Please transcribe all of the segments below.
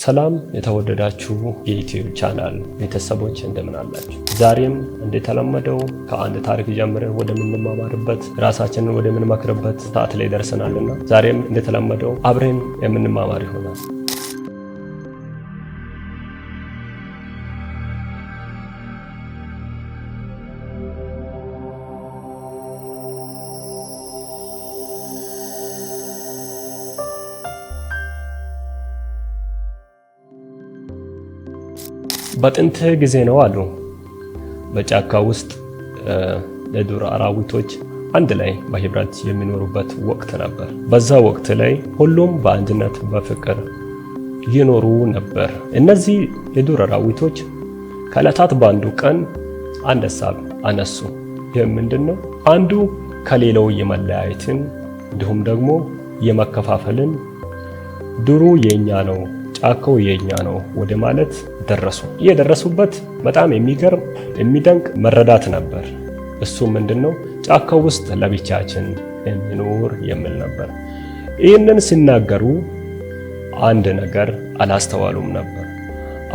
ሰላም የተወደዳችሁ የዩቲዩብ ቻናል ቤተሰቦች፣ እንደምን አላችሁ? ዛሬም እንደተለመደው ከአንድ ታሪክ ጀምረን ወደምንማማርበት፣ ራሳችንን ወደምንመክርበት ሰዓት ላይ ደርሰናልና ዛሬም እንደተለመደው አብረን የምንማማር ይሆናል። በጥንት ጊዜ ነው አሉ፣ በጫካ ውስጥ የዱር አራዊቶች አንድ ላይ በህብረት የሚኖሩበት ወቅት ነበር። በዛ ወቅት ላይ ሁሉም በአንድነት በፍቅር ይኖሩ ነበር። እነዚህ የዱር አራዊቶች ከዕለታት በአንዱ ቀን አንድ ሀሳብ አነሱ። ይህም ምንድን ነው? አንዱ ከሌላው የመለያየትን እንዲሁም ደግሞ የመከፋፈልን፣ ዱሩ የኛ ነው፣ ጫካው የኛ ነው ወደ ማለት ደረሱ። የደረሱበት በጣም የሚገርም የሚደንቅ መረዳት ነበር። እሱ ምንድነው? ጫካው ውስጥ ለብቻችን እንኖር የሚል ነበር። ይህንን ሲናገሩ አንድ ነገር አላስተዋሉም ነበር።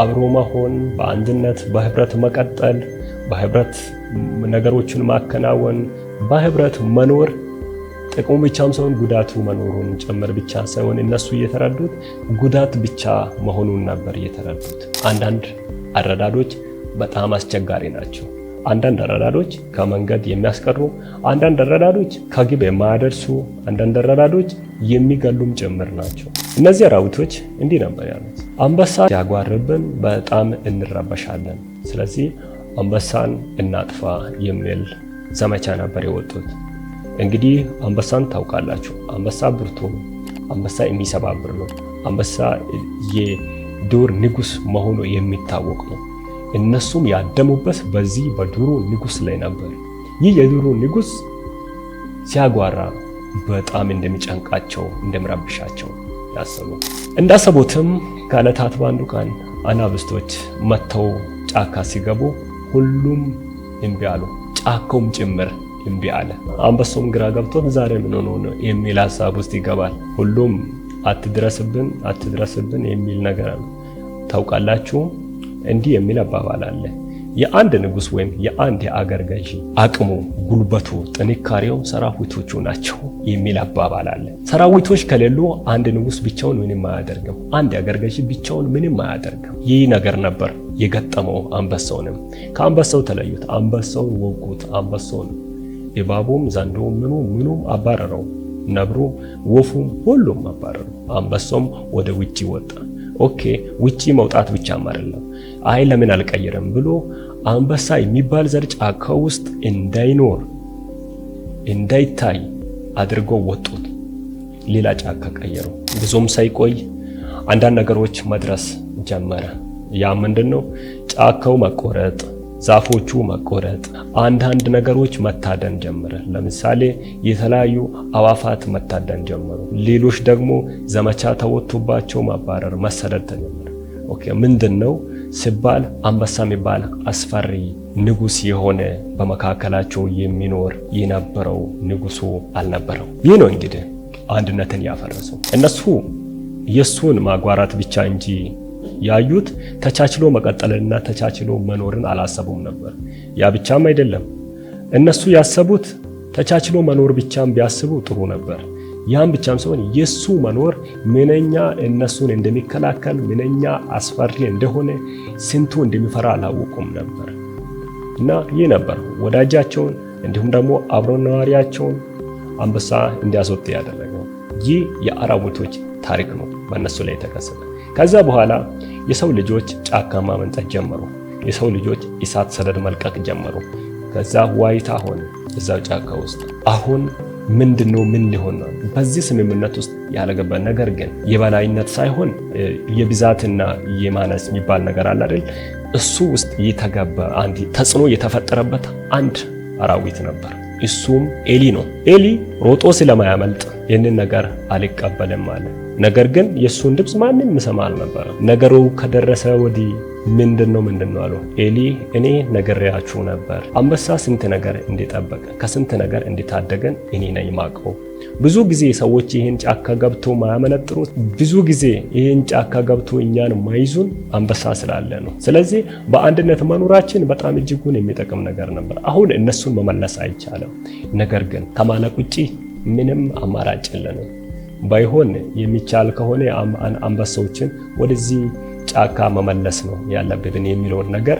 አብሮ መሆን፣ በአንድነት በህብረት መቀጠል፣ በህብረት ነገሮችን ማከናወን፣ በህብረት መኖር ጥቅሙ ብቻም ሳይሆን ጉዳቱ መኖሩን ጭምር ብቻ ሳይሆን እነሱ እየተረዱት ጉዳት ብቻ መሆኑን ነበር እየተረዱት። አንዳንድ አረዳዶች በጣም አስቸጋሪ ናቸው። አንዳንድ አረዳዶች ከመንገድ የሚያስቀሩ፣ አንዳንድ አረዳዶች ከግብ የማያደርሱ፣ አንዳንድ አረዳዶች የሚገሉም ጭምር ናቸው። እነዚህ አራዊቶች እንዲህ ነበር ያሉት። አንበሳ ሲያጓርብን በጣም እንረበሻለን። ስለዚህ አንበሳን እናጥፋ የሚል ዘመቻ ነበር የወጡት። እንግዲህ አንበሳን ታውቃላችሁ። አንበሳ ብርቱ ነው። አንበሳ የሚሰባብር ነው። አንበሳ የዱር ንጉስ መሆኑ የሚታወቅ ነው። እነሱም ያደሙበት በዚህ በዱሩ ንጉስ ላይ ነበር። ይህ የዱሩ ንጉስ ሲያጓራ በጣም እንደሚጨንቃቸው፣ እንደሚረብሻቸው ያሰቡ። እንዳሰቡትም ከዕለታት በአንዱ ቀን አናብስቶች መጥተው ጫካ ሲገቡ ሁሉም እምቢ አሉ፣ ጫካውም ጭምር እምቢ አለ። አንበሳውም ግራ ገብቶት ዛሬ ምን ሆኖ ነው የሚል ሀሳብ ውስጥ ይገባል። ሁሉም አትድረስብን፣ አትድረስብን የሚል ነገር አለ። ታውቃላችሁ፣ እንዲህ የሚል አባባል አለ። የአንድ ንጉስ ወይም የአንድ የአገር ገዢ አቅሙ፣ ጉልበቱ፣ ጥንካሬው ሰራዊቶቹ ናቸው የሚል አባባል አለ። ሰራዊቶች ከሌሉ አንድ ንጉስ ብቻውን ምንም አያደርግም። አንድ የአገር ገዢ ብቻውን ምንም አያደርግም። ይህ ነገር ነበር የገጠመው አንበሳውንም። ከአንበሳው ተለዩት። አንበሳውን ወጉት። አንበሳውን እባቡም፣ ዘንዶ፣ ምኑ ምኑም አባረረው። ነብሩ፣ ወፉም ሁሉም አባረሩ። አንበሳውም ወደ ውጪ ወጣ። Okay፣ ውጪ መውጣት ብቻም አይደለም፣ አይ ለምን አልቀይርም ብሎ አንበሳ የሚባል ዘር ጫካ ውስጥ እንዳይኖር፣ እንዳይታይ አድርጎ ወጡት። ሌላ ጫካ ቀየሩ። ብዙም ሳይቆይ አንዳንድ ነገሮች መድረስ ጀመረ። ያ ምንድነው? ጫካው መቆረጥ፣ ዛፎቹ መቆረጥ፣ አንዳንድ ነገሮች መታደን ጀመረ። ለምሳሌ የተለያዩ አዋፋት መታደን ጀመሩ። ሌሎች ደግሞ ዘመቻ ተወጥቶባቸው ማባረር፣ መሰደድ ተጀመረ። Okay፣ ምንድነው ሲባል አንበሳ የሚባል አስፈሪ ንጉስ የሆነ በመካከላቸው የሚኖር የነበረው ንጉሱ አልነበረው። ይህ ነው እንግዲህ አንድነትን ያፈረሰው። እነሱ የሱን ማጓራት ብቻ እንጂ ያዩት ተቻችሎ መቀጠልንና ተቻችሎ መኖርን አላሰቡም ነበር። ያ ብቻም አይደለም። እነሱ ያሰቡት ተቻችሎ መኖር ብቻም ቢያስቡ ጥሩ ነበር። ያም ብቻም ሳይሆን የሱ መኖር ምንኛ እነሱን እንደሚከላከል፣ ምንኛ አስፈሪ እንደሆነ፣ ስንቱ እንደሚፈራ አላወቁም ነበር። እና ይህ ነበር ወዳጃቸውን እንዲሁም ደግሞ አብሮ ነዋሪያቸውን አንበሳ እንዲያስወጥ ያደረገው። ይህ የአራዊቶች ታሪክ ነው በእነሱ ላይ የተከሰተ። ከዛ በኋላ የሰው ልጆች ጫካ ማመንጠት ጀመሩ። የሰው ልጆች እሳት ሰደድ መልቀቅ ጀመሩ። ከዛ ዋይታ ሆነ እዛው ጫካ ውስጥ። አሁን ምንድነው? ምን ሊሆን ነው? በዚህ ስምምነት ውስጥ ያልገባ ነገር ግን የበላይነት ሳይሆን የብዛትና የማነስ የሚባል ነገር አለ አይደል? እሱ ውስጥ የተገባ አንድ ተጽዕኖ የተፈጠረበት አንድ አራዊት ነበር። እሱም ኤሊ ነው። ኤሊ ሮጦ ስለማያመልጥ ይህንን ነገር አልቀበልም አለ። ነገር ግን የእሱን ድምፅ ማንም የሚሰማ አልነበረም። ነገሩ ከደረሰ ወዲህ ምንድን ነው አሉ። ኤሊ እኔ ነግሬያችሁ ነበር። አንበሳ ስንት ነገር እንደጠበቀ ከስንት ነገር እንደታደገን እኔ ነኝ ማቀው። ብዙ ጊዜ ሰዎች ይህን ጫካ ገብቶ ማያመነጥሩት፣ ብዙ ጊዜ ይህን ጫካ ገብቶ እኛን ማይዙን አንበሳ ስላለ ነው። ስለዚህ በአንድነት መኖራችን በጣም እጅጉን የሚጠቅም ነገር ነበር። አሁን እነሱን መመለስ አይቻልም። ነገር ግን ከማለቅ ውጪ ምንም አማራጭ የለንም። ባይሆን የሚቻል ከሆነ አንበሳዎችን ወደዚህ ጫካ መመለስ ነው ያለብን የሚለውን ነገር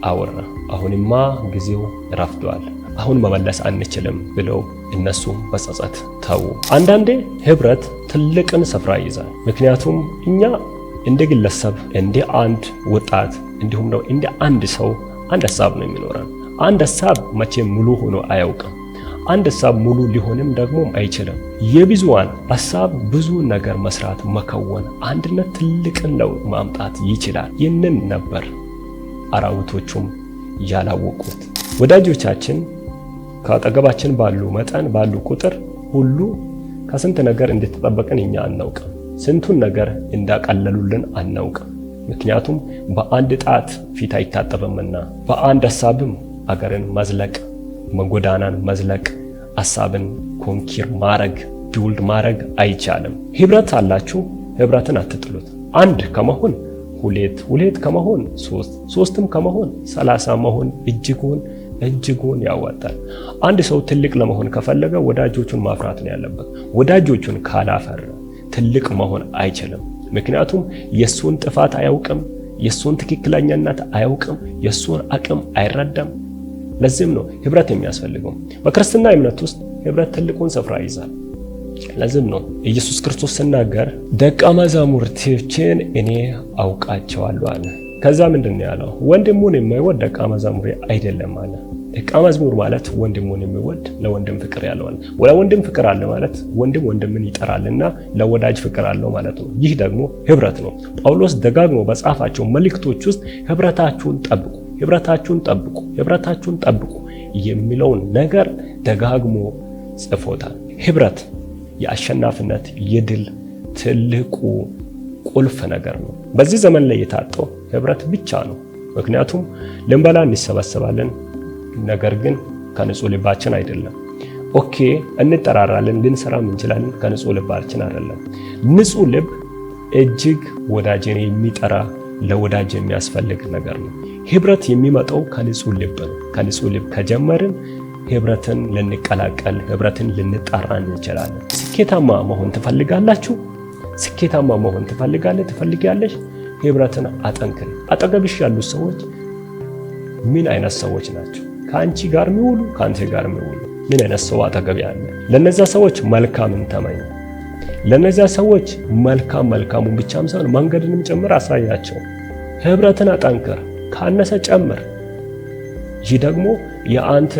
አወራ። አሁንማ ጊዜው ረፍዷል፣ አሁን መመለስ አንችልም ብለው እነሱም በጸጸት ተዉ። አንዳንዴ ህብረት ትልቅን ስፍራ ይይዛል። ምክንያቱም እኛ እንደ ግለሰብ፣ እንደ አንድ ወጣት፣ እንዲሁም ነው እንደ አንድ ሰው አንድ ሀሳብ ነው የሚኖረን። አንድ ሀሳብ መቼም ሙሉ ሆኖ አያውቅም። አንድ ሀሳብ ሙሉ ሊሆንም ደግሞ አይችልም። የብዙዋን ሀሳብ ብዙ ነገር መስራት መከወን፣ አንድነት ትልቅን ለውጥ ማምጣት ይችላል። ይህንን ነበር አራዊቶቹም ያላወቁት። ወዳጆቻችን ከአጠገባችን ባሉ መጠን ባሉ ቁጥር ሁሉ ከስንት ነገር እንደተጠበቅን እኛ አናውቅም። ስንቱን ነገር እንዳቀለሉልን አናውቅም። ምክንያቱም በአንድ ጣት ፊት አይታጠብምና በአንድ ሀሳብም አገርን መዝለቅ፣ ጎዳናን መዝለቅ፣ ሀሳብን conquer ማረግ፣ build ማረግ አይቻልም። ህብረት አላችሁ፣ ህብረትን አትጥሉት። አንድ ከመሆን ሁለት፣ ሁለት ከመሆን ሶስት፣ ሶስትም ከመሆን 30 መሆን እጅጉን እጅጉን ያዋጣል። አንድ ሰው ትልቅ ለመሆን ከፈለገ ወዳጆቹን ማፍራት ነው ያለበት። ወዳጆቹን ካላፈራ ትልቅ መሆን አይችልም። ምክንያቱም የሱን ጥፋት አያውቅም፣ የሱን ትክክለኛነት አያውቅም፣ የሱን አቅም አይረዳም። ለዚህም ነው ህብረት የሚያስፈልገው። በክርስትና እምነት ውስጥ ህብረት ትልቁን ስፍራ ይይዛል። ለዚህም ነው ኢየሱስ ክርስቶስ ሲናገር ደቀ መዛሙርቶቼን እኔ አውቃቸዋለሁ አለ። ከዛ ምንድን ነው ያለው? ወንድሙን የማይወድ ደቀ መዛሙሬ አይደለም አለ። ደቀ መዝሙር ማለት ወንድሙን የሚወድ፣ ለወንድም ፍቅር ያለው አለ። ለወንድም ፍቅር አለ ማለት ወንድም ወንድምን ይጠራልና ለወዳጅ ፍቅር አለው ማለት ነው። ይህ ደግሞ ህብረት ነው። ጳውሎስ ደጋግሞ በጻፋቸው መልእክቶች ውስጥ ህብረታችሁን ጠብቁ፣ ህብረታችሁን ጠብቁ፣ ህብረታችሁን ጠብቁ የሚለውን ነገር ደጋግሞ ጽፎታል። ህብረት የአሸናፊነት የድል ትልቁ ቁልፍ ነገር ነው። በዚህ ዘመን ላይ የታጣው ህብረት ብቻ ነው። ምክንያቱም ልንበላ እንሰበሰባለን፣ ነገር ግን ከንጹህ ልባችን አይደለም። Okay እንጠራራለን፣ ልንሰራም እንችላለን፣ ከንጹህ ልባችን አይደለም። ንጹህ ልብ እጅግ ወዳጅን የሚጠራ ለወዳጅ የሚያስፈልግ ነገር ነው። ህብረት የሚመጣው ከንጹህ ልብ ነው። ከንጹህ ልብ ከጀመርን ህብረትን ልንቀላቀል፣ ህብረትን ልንጠራ እንችላለን። ስኬታማ መሆን ትፈልጋላችሁ? ስኬታማ መሆን ትፈልጋለህ? ትፈልጊያለሽ? ህብረትን አጠንክሪ። አጠገብሽ ያሉት ሰዎች ምን አይነት ሰዎች ናቸው? ከአንቺ ጋር የሚውሉ፣ ከአንተ ጋር የሚውሉ ምን አይነት ሰው አጠገብ ያለ? ለነዛ ሰዎች መልካምን ተመኝ። ለነዛ ሰዎች መልካም መልካሙን ብቻም ሳይሆን መንገድንም ጭምር አሳያቸው። ህብረትን አጠንክር፣ ካነሰ ጨምር። ይህ ደግሞ የአንተ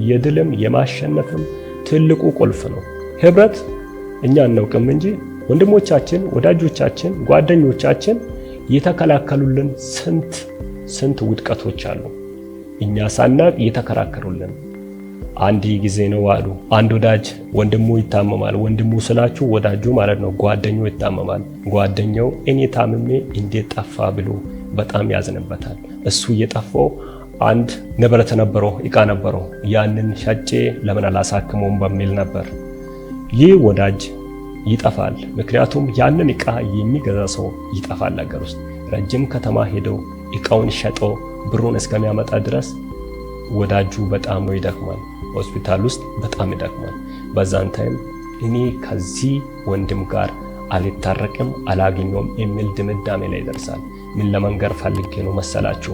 የድልም የማሸነፍም ትልቁ ቁልፍ ነው። ህብረት እኛ አናውቅም እንጂ ወንድሞቻችን፣ ወዳጆቻችን፣ ጓደኞቻችን የተከላከሉልን ስንት ስንት ውድቀቶች አሉ። እኛ ሳናቅ የተከራከሩልን። አንድ ጊዜ ነው አሉ አንድ ወዳጅ ወንድሙ ይታመማል። ወንድሙ ስላችሁ ወዳጁ ማለት ነው። ጓደኛው ይታመማል። ጓደኛው እኔ ታምሜ እንዴት ጠፋ ብሎ በጣም ያዝንበታል። እሱ የጠፋው አንድ ንብረት ነበረው፣ እቃ ነበረው። ያንን ሸጬ ለምን አላሳክመውም በሚል ነበር። ይህ ወዳጅ ይጠፋል። ምክንያቱም ያንን እቃ የሚገዛ ሰው ይጠፋል። ሀገር ውስጥ ረጅም ከተማ ሄደው እቃውን ሸጦ ብሩን እስከሚያመጣ ድረስ ወዳጁ በጣም ነው ይደክማል። ሆስፒታል ውስጥ በጣም ይደክማል። በዛን time እኔ ከዚህ ወንድም ጋር አልታረቅም፣ አላገኘውም የሚል ድምዳሜ ላይ ይደርሳል። ምን ለመንገር ፈልጌ ነው መሰላችሁ?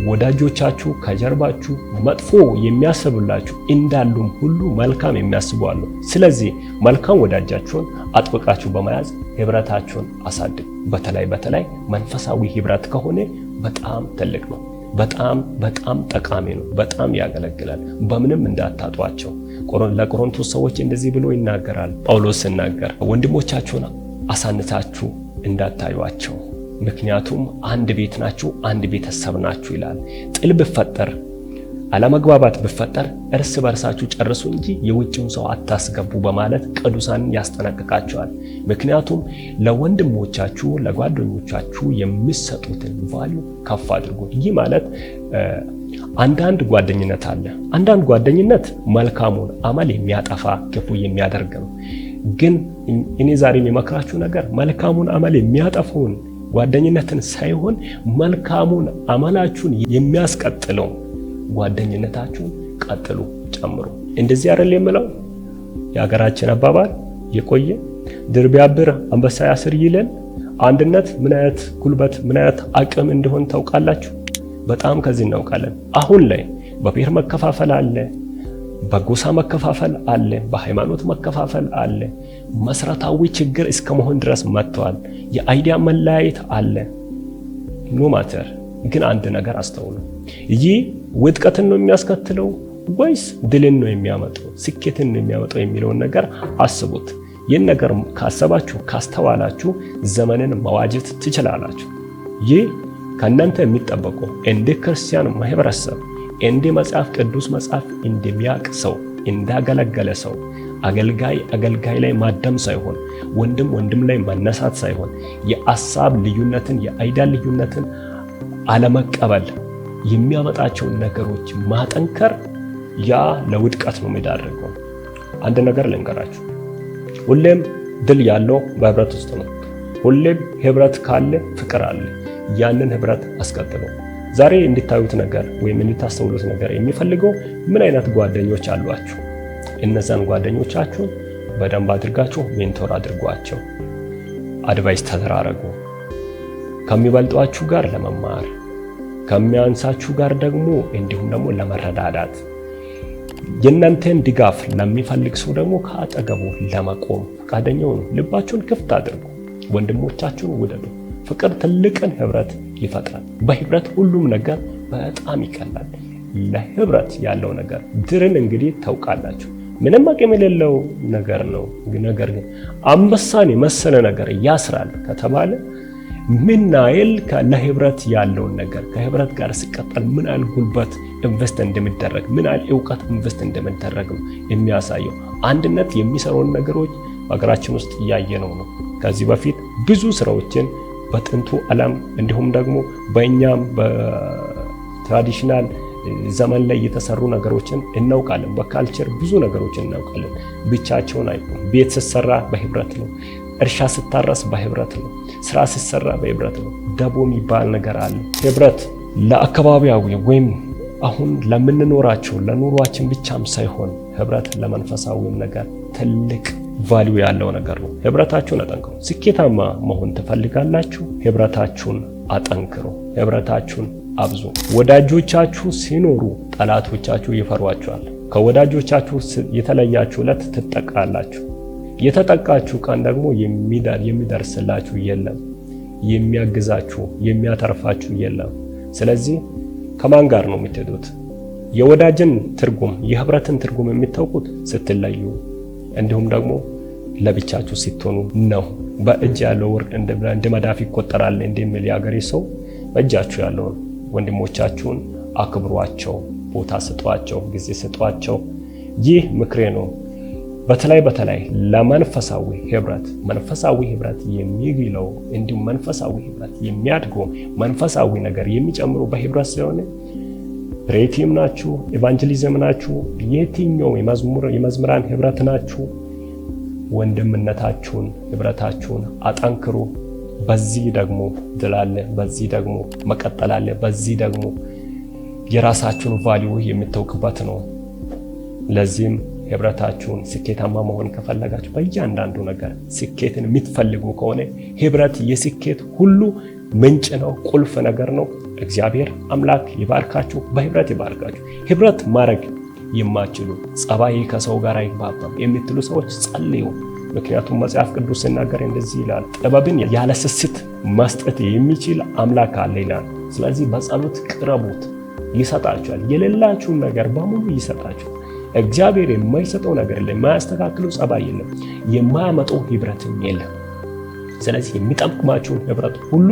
ወዳጆቻችሁ ከጀርባችሁ መጥፎ የሚያስቡላችሁ እንዳሉም ሁሉ መልካም የሚያስቡ አሉ። ስለዚህ መልካም ወዳጃችሁን አጥብቃችሁ በመያዝ ህብረታችሁን አሳድጉ። በተለይ በተለይ መንፈሳዊ ህብረት ከሆነ በጣም ትልቅ ነው። በጣም በጣም ጠቃሚ ነው። በጣም ያገለግላል። በምንም እንዳታጧቸው። ለቆሮንቶስ ሰዎች እንደዚህ ብሎ ይናገራል ጳውሎስ ሲናገር፣ ወንድሞቻችሁን አሳንሳችሁ እንዳታዩአቸው፣ ምክንያቱም አንድ ቤት ናችሁ፣ አንድ ቤተሰብ ናችሁ ይላል። ጥል ቢፈጠር፣ አለመግባባት ቢፈጠር እርስ በርሳችሁ ጨርሱ እንጂ የውጭውን ሰው አታስገቡ በማለት ቅዱሳንን ያስጠነቅቃቸዋል። ምክንያቱም ለወንድሞቻችሁ ለጓደኞቻችሁ የሚሰጡትን value ከፍ አድርጉ። ይህ ማለት አንዳንድ ጓደኝነት አለ። አንዳንድ ጓደኝነት መልካሙን አመል የሚያጠፋ፣ ክፉ የሚያደርግ ነው። ግን እኔ ዛሬ የምመክራችሁ ነገር መልካሙን አመል የሚያጠፋውን ጓደኝነትን ሳይሆን መልካሙን አመላችሁን የሚያስቀጥለው ጓደኝነታችሁን ቀጥሉ፣ ጨምሩ። እንደዚህ አይደል የምለው? የሀገራችን አባባል የቆየ ድር ቢያብር አንበሳ ያስር ይለን። አንድነት ምን አይነት ጉልበት፣ ምን አይነት አቅም እንደሆን ታውቃላችሁ? በጣም ከዚህ እናውቃለን። አሁን ላይ በብሔር መከፋፈል አለ፣ በጎሳ መከፋፈል አለ፣ በሃይማኖት መከፋፈል አለ። መሰረታዊ ችግር እስከ መሆን ድረስ መጥተዋል። የ idea መለያየት አለ። No matter፣ ግን አንድ ነገር አስተውሉ። ይህ ውድቀትን ነው የሚያስከትለው ወይስ ድልን ነው የሚያመጣው፣ ስኬትን ነው የሚያመጣው የሚለውን ነገር አስቡት። ይህን ነገር ካሰባችሁ፣ ካስተዋላችሁ ዘመንን መዋጀት ትችላላችሁ። ይህ ከእናንተ የሚጠበቀው እንደ ክርስቲያን ማህበረሰብ፣ እንደ መጽሐፍ ቅዱስ መጽሐፍ እንደሚያውቅ ሰው፣ እንዳገለገለ ሰው፣ አገልጋይ አገልጋይ ላይ ማደም ሳይሆን፣ ወንድም ወንድም ላይ መነሳት ሳይሆን፣ የአሳብ ልዩነትን፣ የ idea ልዩነትን አለመቀበል የሚያመጣቸውን ነገሮች ማጠንከር፣ ያ ለውድቀት ነው የሚዳርገው። አንድ ነገር ልንገራችሁ፣ ሁሌም ድል ያለው በህብረት ውስጥ ነው። ሁሌም ህብረት ካለ ፍቅር አለ። ያንን ህብረት አስቀጥሉ። ዛሬ እንድታዩት ነገር ወይም እንድታስተውሉት ነገር የምፈልገው ምን አይነት ጓደኞች አሏችሁ? እነዛን ጓደኞቻችሁን በደንብ አድርጋችሁ mentor አድርጓቸው፣ advice ተደራረጉ። ከሚበልጧችሁ ጋር ለመማር፣ ከሚያንሳችሁ ጋር ደግሞ እንዲሁም ደግሞ ለመረዳዳት፣ የእናንተን ድጋፍ ለሚፈልግ ሰው ደግሞ ከአጠገቡ ለመቆም ፈቃደኛ ሁኑ። ልባችሁን ክፍት አድርጉ። ወንድሞቻችሁን ውደዱ። ፍቅር ትልቅን ህብረት ይፈጥራል። በህብረት ሁሉም ነገር በጣም ይቀላል። ለህብረት ያለው ነገር ድርን እንግዲህ ታውቃላችሁ፣ ምንም አቅም የሌለው ነገር ነው። ነገር ግን አንበሳን የመሰለ ነገር ያስራል ከተባለ ምን ያህል ለህብረት ያለውን ነገር፣ ከህብረት ጋር ሲቀጠል ምን ያህል ጉልበት invest እንደሚደረግ፣ ምን ያህል እውቀት invest እንደሚደረግ ነው የሚያሳየው። አንድነት የሚሰራውን ነገሮች በሀገራችን ውስጥ እያየነው ነው። ከዚህ በፊት ብዙ ስራዎችን በጥንቱ ዓለም እንዲሁም ደግሞ በእኛም በ traditional ዘመን ላይ የተሰሩ ነገሮችን እናውቃለን። በ culture ብዙ ነገሮችን እናውቃለን። ብቻቸውን አይቆም። ቤት ሲሰራ በህብረት ነው። እርሻ ስታረስ በህብረት ነው። ስራ ሲሰራ በህብረት ነው። ደቦ የሚባል ነገር አለ። ህብረት ለአካባቢያዊ ወይም አሁን ለምንኖራቸው ለኑሯችን ብቻም ሳይሆን ህብረት ለመንፈሳዊም ነገር ትልቅ value ያለው ነገር ነው። ህብረታችሁን አጠንክሩ። ስኬታማ መሆን ትፈልጋላችሁ? ህብረታችሁን አጠንክሩ። ህብረታችሁን አብዙ። ወዳጆቻችሁ ሲኖሩ ጠላቶቻችሁ ይፈሯችኋል። ከወዳጆቻችሁ የተለያችሁ ዕለት ትጠቃላችሁ። የተጠቃችሁ ቀን ደግሞ የሚደርስላችሁ የለም፣ የሚያግዛችሁ፣ የሚያተርፋችሁ የለም። ስለዚህ ከማን ጋር ነው የምትሄዱት? የወዳጅን ትርጉም፣ የህብረትን ትርጉም የምታውቁት ስትለዩ እንዲሁም ደግሞ ለብቻችሁ ስትሆኑ ነው። በእጅ ያለው ወርቅ እንደ መዳፍ ይቆጠራል እንደሚል የአገሬ ሰው፣ በእጃችሁ ያለውን ወንድሞቻችሁን አክብሯቸው፣ ቦታ ስጧቸው፣ ጊዜ ስጧቸው። ይህ ምክሬ ነው። በተለይ በተለይ ለመንፈሳዊ ህብረት፣ መንፈሳዊ ህብረት የሚግለው እንዲሁም መንፈሳዊ ህብረት የሚያድገው፣ መንፈሳዊ ነገር የሚጨምሩ በህብረት ስለሆነ prayer team ናችሁ፣ evangelism ናችሁ፣ የትኛው የመዝሙር የመዝምራን ህብረት ናችሁ፣ ወንድምነታችሁን፣ ህብረታችሁን አጠንክሩ። በዚህ ደግሞ ድል አለ፣ በዚህ ደግሞ መቀጠል አለ፣ በዚህ ደግሞ የራሳችሁን value የምታውቁበት ነው። ለዚህም ህብረታችሁን፣ ስኬታማ መሆን ከፈለጋችሁ፣ በእያንዳንዱ ነገር ስኬትን የምትፈልጉ ከሆነ ህብረት የስኬት ሁሉ ምንጭ ነው፣ ቁልፍ ነገር ነው። እግዚአብሔር አምላክ ይባርካችሁ፣ በህብረት ይባርካችሁ። ህብረት ማድረግ የማትችሉ፣ ጸባዬ ከሰው ጋር አይግባባም የምትሉ ሰዎች ጸልዩ። ምክንያቱም መጽሐፍ ቅዱስ ሲናገር እንደዚህ ይላል፣ ጥበብን ያለ ስስት መስጠት የሚችል አምላክ አለ ይላል። ስለዚህ በጸሎት ቅረቡት፣ ይሰጣችኋል። የሌላችሁን ነገር በሙሉ ይሰጣችኋል። እግዚአብሔር የማይሰጠው ነገር የለም፣ የማያስተካክለው ጸባይ የለም፣ የማያመጣው ህብረትም የለም። ስለዚህ የሚጠቅማችሁን ህብረት ሁሉ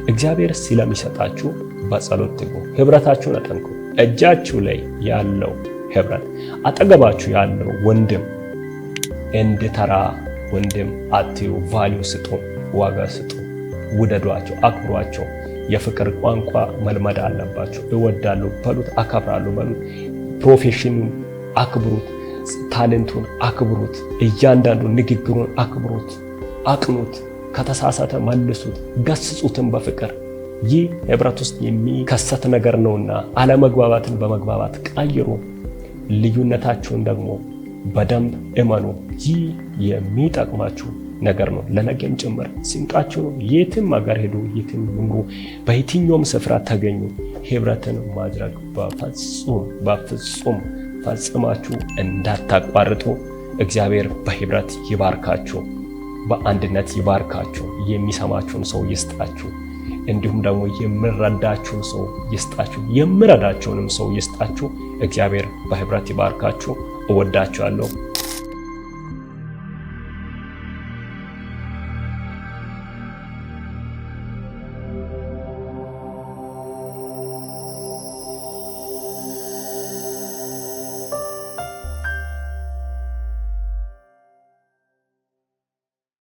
እግዚአብሔር ስለሚሰጣችሁ በጸሎት ትጉ። ህብረታችሁን አጠንክሩ። እጃችሁ ላይ ያለው ህብረት፣ አጠገባችሁ ያለው ወንድም እንደ ተራ ወንድም አትዩ። Value ስጡ፣ ዋጋ ስጡ፣ ውደዷቸው፣ አክብሯቸው። የፍቅር ቋንቋ መልመድ አለባችሁ። እወዳለሁ በሉት፣ አከብራለሁ በሉት። Profession ኑን አክብሩት፣ talent ኡን አክብሩት፣ እያንዳንዱ ንግግሩን አክብሩት፣ አቅኑት። ከተሳሳተ መልሱት፣ ገስጹትን በፍቅር። ይህ ህብረት ውስጥ የሚከሰት ነገር ነውና አለመግባባትን በመግባባት ቀይሩ። ልዩነታችሁን ደግሞ በደንብ እመኑ። ይህ የሚጠቅማችሁ ነገር ነው፣ ለነገም ጭምር ስንቃችሁ ነው። የትም አገር ሄዱ፣ የትም ኑሩ፣ በየትኛውም ስፍራ ተገኙ፣ ህብረትን ማድረግ በፍጹም በፍጹም ፈጽማችሁ እንዳታቋርጡ። እግዚአብሔር በህብረት ይባርካችሁ፣ በአንድነት ይባርካችሁ፣ የሚሰማችሁን ሰው ይስጣችሁ፣ እንዲሁም ደግሞ የሚረዳችሁን ሰው ይስጣችሁ፣ የሚረዳችሁንም ሰው ይስጣችሁ። እግዚአብሔር በህብረት ይባርካችሁ። እወዳችኋለሁ።